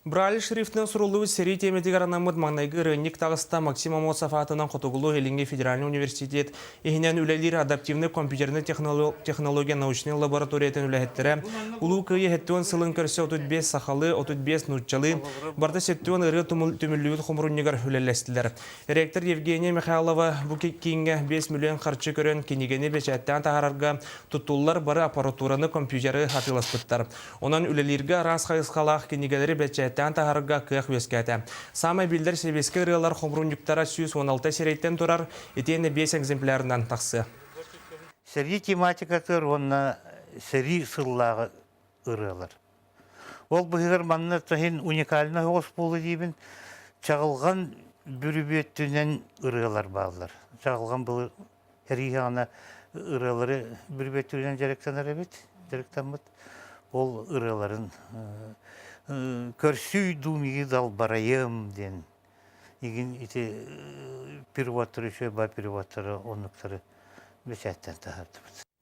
Брайль шрифтинэн суруллубут сэрии тиэмэтигэр анаммыт маҥнайгы ырыанньык таҕыста Максим Аммосов аатынан Хотугулуу-Илиҥҥи федеральнай университет иһинэн үлэлиир адаптивнай компьютернай технология научнай лабораториятын үлэһиттэрэ Улуу Кыайыы 70 сылын көрсө 35 сахалыы, 35 нууччалыы, барыта 70 ырыа түмүллүбүт хомурунньугар үлэлэстилэр. Ректор Евгения Михайлова бу кииҥҥэ 5 миллион харчы көрөн кинигэни бэчээттээн таһаарарга туттуллар бары аппаратураны, компьютеры атыыласпыттар. Онон үлэлииргэ араас хайысхалаах кинигэлэри бэчээттээн таһаарарга кыах үөскээтэ. Саамай биллэр сэбиэскэй ырыалар хомуруунньуктара 116 сирэйтэн турар, итиэннэ 5 экземплярынан тахсыа. Сэрии тематикатыгар уонна сэрии сыллааҕы ырыалар. Ол быһыгар манна иһин уникальнай оҕус буолу диибин. Чаҕылҕан бүрүбүөттүнэн ырыалар бааллар. Чаҕылҕан былыр Эрииһэҕинэ ырыалары бүрүбүөттүүрүнэн дьарыктанар эбит, дьарыктаммыт. Ол ырыаларын «Көрсүй дуу миги далбарайым» диэн игин ити переводтары үчүгэй баар переводтары оннуктары бэчээттэн таһаардыбыт.